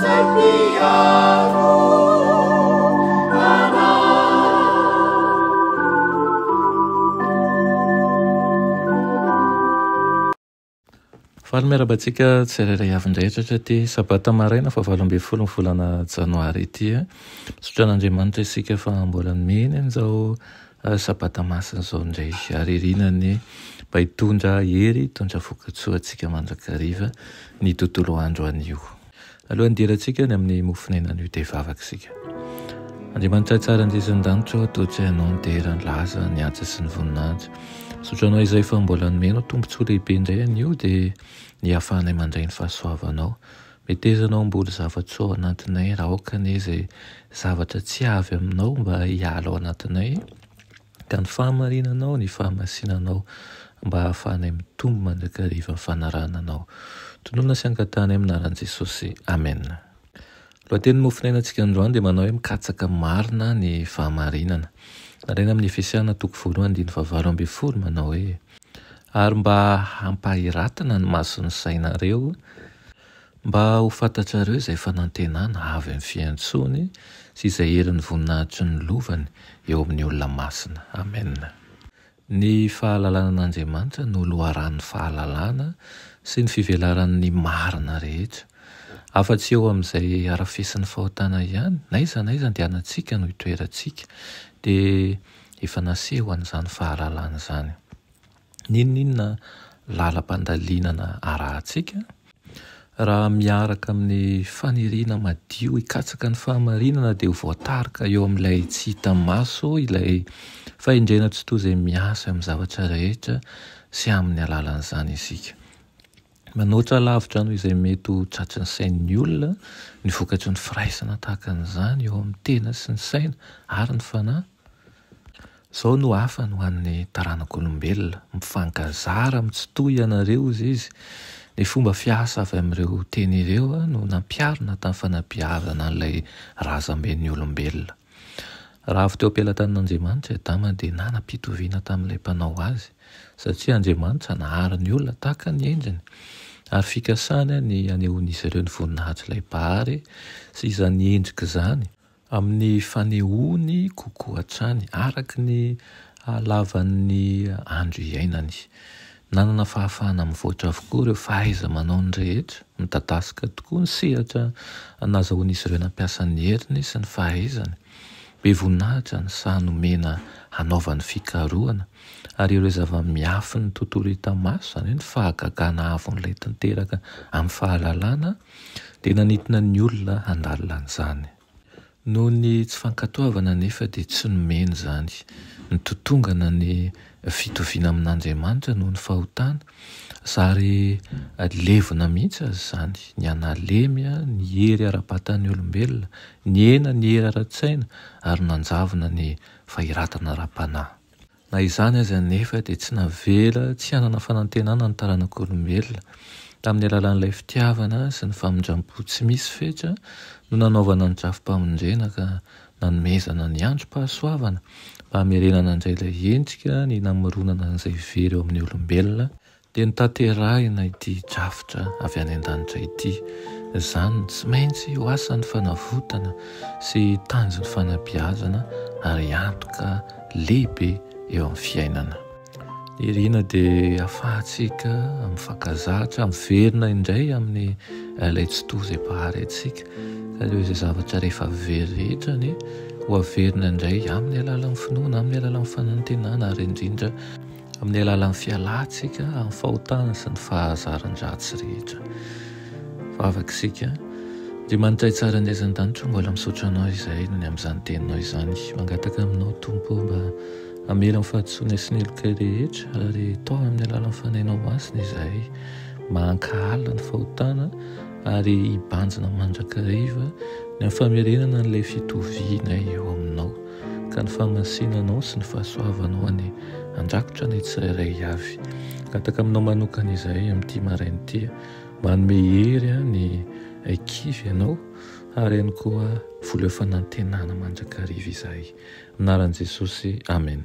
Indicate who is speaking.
Speaker 1: izay mpiaro anay.
Speaker 2: Faly miarahaba antsika tsirairay avy indray hatratra ity sabata maraina faha 18 ny volana janoary ity. Misaotra an'Andriamanitra isika fa mbola nomeny an'izao sabata masina izao indray ary irina anie mba hitondra hery, hitondra vokatsoa antsika mandrakariva ny tontolo andro anio. Alohan'ny hidirantsika any amin'ny mofon'aina anio dia hivavaka isika. Andriamanitra tsara indrindra an-danitra ô, atolotra Ianao ny dera, ny laza, ny haja sy ny voninahitra. Misaotra Anao izay fa mbola nomenao tombontsoa lehibe indray anio dia ny hahafahanay mandray ny fahasoavanao. Metezanao hamboly zava-tsoa ao anatinay raha aoka anie izay zavatra tsy avy aminao mba hiala ao anatinay. Ka ny fahamarinanao, ny fahamasinanao, mba hahafahanay mitombo mandrakariva ny fanarahana Anao. Tononina sy angatahanay amin'ny anaran'i Jesosy. Amena. Lohatenin'ny mofonainantsika androany dia manao hoe mikatsaka marina ny fahamarinana. Nalaina amin'ny Efesiana toko voalohany andininy fahavalo ambin'ny folo manao hoe, Ary mba hampahiratina ny mason'ny sainareo, Mba ho fantatrareo izay fanantenana avy amin'ny fiantsoany sy izay herin'ny voninahitry ny lovany eo amin'ny olona masina. Amena. Ny fahalalana an'Andriamanitra no loharanon'ny fahalalana sy ny fivelaran'ny marina rehetra. Afa-tsy eo amin'izay harafesin'ny fahotana ihany, n'aiza n'aiza andehanantsika no itoerantsika, dia efa naseho an'izany fahalalana izany. N'inon'inona lalam-pandalinana arahantsika, raha miaraka amin'ny faniriana madio hikatsaka ny fahamarinana dia ho voatarika eo amin'ilay tsy hita maso, ilay fahendrena tsy toa izay miasa amin'ny zavatra rehetra sy amin'ny alalan'izany isika. Manoatra lavitra noho izay mety ho tratry ny sain'ny olona ny vokatry ny firaisana tahaka an'izany eo amin'ny tena sy ny saina ary ny fanahy. Izao no hafany ho an'ny taranak'olombelona, Mifankazara amin'ny tsitoha ianareo, hozy izy. Ny fomba fiasa avy amin'ireo teny ireo no nampiharina tamin'ny fanabeazana an'ilay razamben'ny olombelona. Raha avy teo am-pelatanan'Andriamanitra i Adama dia nanam-pitoviana tamin'ilay Mpanao azy, satria Andriamanitra nahary ny olona tahaka ny endriny, ary fikasany ny hanehoan'izy ireo ny voninahitr'ilay Mpahary sy izany endrika izany, Amin'ny fanehoany kokoa hatrany araka ny halavan'ny andro iainany. Nanana fahafahana mivoatra avokoa ireo fahaiza-manaony rehetra. Midadasika tokoa ny sehatra nazahoan'izy ireo nampiasa ny heriny sy ny fahaizany. Be voninahitra ny saha nomena hanaovany fikarohana, ary ireo zava-miafin'ny tontolo hita maso, izany hoe ny fahagagana avon'ilay tanteraka amin'ny fahalalana, dia nanintona ny olona handalina an'izany. Noho ny tsy fankatoavana anefa dia tsy nomeny izany. Nitotongana ny fitoviana amin'Andriamanitra noho ny fahotana, zary levona mihitsy aza izany. Nihanalemy ny hery ara-batan'ny olombelona, nihena ny hery ara-tsaina ary nanjavona ny fahiratana ara-panahy. Na izany aza anefa dia tsy navela tsy hanana fanantenana ny taranak'olombelona. Tamin'ny alalan'ilay fitiavana sy ny famindram-po tsy misy fetra no nanaovana ny drafi-pamonjena ka nanomezana ny androm-pahasoavana mba hamerenana indray ilay endrika ny namoronana an'izay very eo amin'ny olombelona Dia notanterahina ity drafitra avy any an-danitra ity. Izany no tsy maintsy ho asan'ny fanavotana sy tanjon'ny fanabeazana ary antoka lehibe eo amin'ny fiainana. Irina dia ahafahantsika mifankazatra, miverina indray amin'ny ilay Tsitoha izay Mpahary antsika, ka ireo izay zavatra rehefa very rehetra anie ho averina indray amin'ny alalan'ny finoana, amin'ny alalan'ny fanantenana ary indrindra Amin'ny alalan'ny fialantsika amin'ny fahotana sy ny fahazaran-dratsy rehetra. Vavaka isika. Andriamanitra tsara ny aiza an-danitra, mbola misaotra Anao izahay noho ny amin'izany teninao izany. Mangataka aminao Tompo mba hamela ny fahadisoanay sy ny helokay rehetra ary taona amin'ny alalan'ny Fanahinao Masina izahay mba hankahala ny fahotana ary hibanjina mandrakariva ny amin'ny famerenana an'ilay fitovianay eo aminao. Ka ny fahamasinanao sy ny fahasoavanao anie handrakotra anay tsirairay avy. Mangataka aminao manokana izahay amin'ity maraina ity mba hanome hery ny kivy ianao ary ihany koa vola fanantenana mandrakariva izahay. Amin'ny anaran'i Jesosy, Amen.